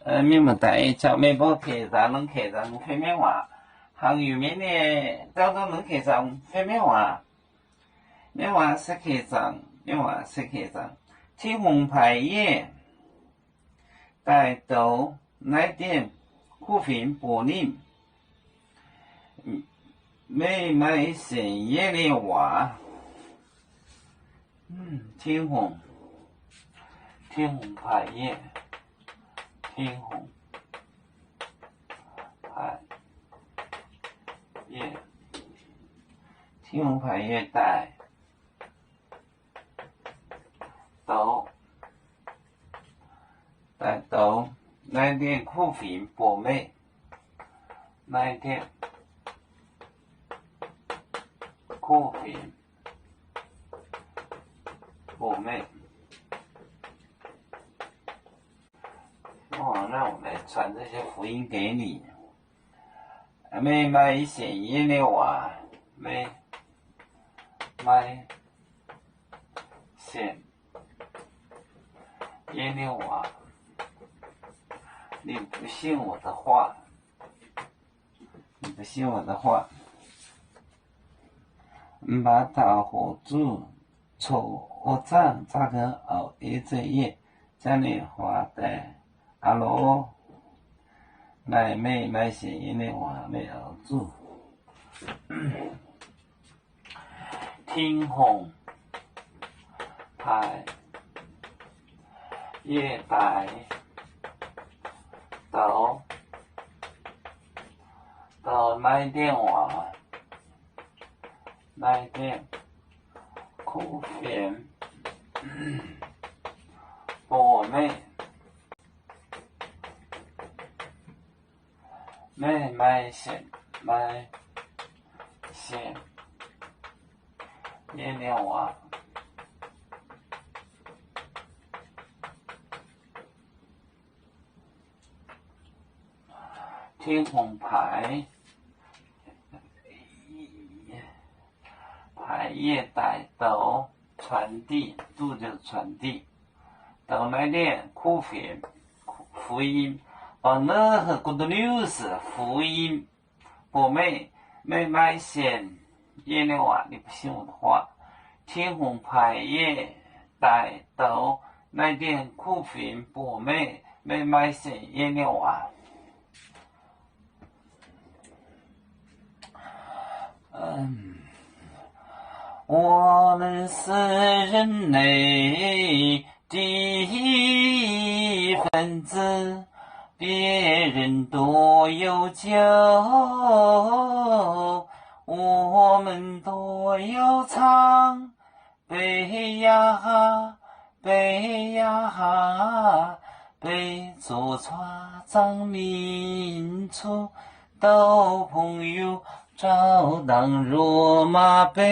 Mienh muoz-doic, caux meih mbuo kec nzaangc, longc kec nzaangc fai mienh waac. Hnangv yuoqc mienh nyei, zauv nzunc longc kec nzaangc fai mienh waac. Mienh waac se kec nzaangc, mienh waac se kec nzaangc. Tin-Hungh paaiv yie daaih douz naaiv dienh kuv fienx buoz ninh. Meih maaih sienx yie nyei waac. Tin-Hungh, Tin-Hungh paaiv yie, Tin-Hungh paaiv yie, Tin-Hungh paaiv yie daaih douz, daaih douz naaiv dienh kuv fienx buoz meih. Naaiv dienh kuv fienx buoz meih. 那我来传这些福音给你。 Meih maaih sienx yie nyei waac. Meih maaih sienx yie nyei waac. 你不信我的话，你不信我的话。 Mv baac taux hoqc zuqc coqv wuov zanc zaqv ga'naaiv auv-eix zeiv yieh, Janx-Leiz Huaax daaih, Aa loh, naaic meih maaih sienx yie nyei waac meih oix zuqc. Tin-Hungh paaiv yie daaih douz, douz naaiv dienh waac, naaiv dienh kuv fienx buoz meih. Meih maaih sienx, maaih sienx yie nyei waac. Tin-Hungh paaiv, paaiv yie daaih douz 传递, duqv njoux 传递, douz naaiv dienh kuv fienx, 福音, bonv naaiv heuc good news, 福音, buoz meih, meih maaih sienx yie nyei waac, 你不信我的话. Tin-Hungh paaiv yie daaih douz naaiv dienh kuv fienx buoz meih, meih maaih sienx yie nyei waac. 我们是人类的一份子，别人都有酒，我们都要唱。 杯呀哈，杯呀哈，杯中夸张民族，交朋友，照当若马杯，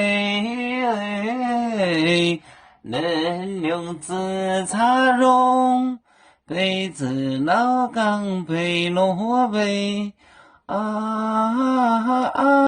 能用紫砂容，杯子老钢杯，罗杯。啊啊！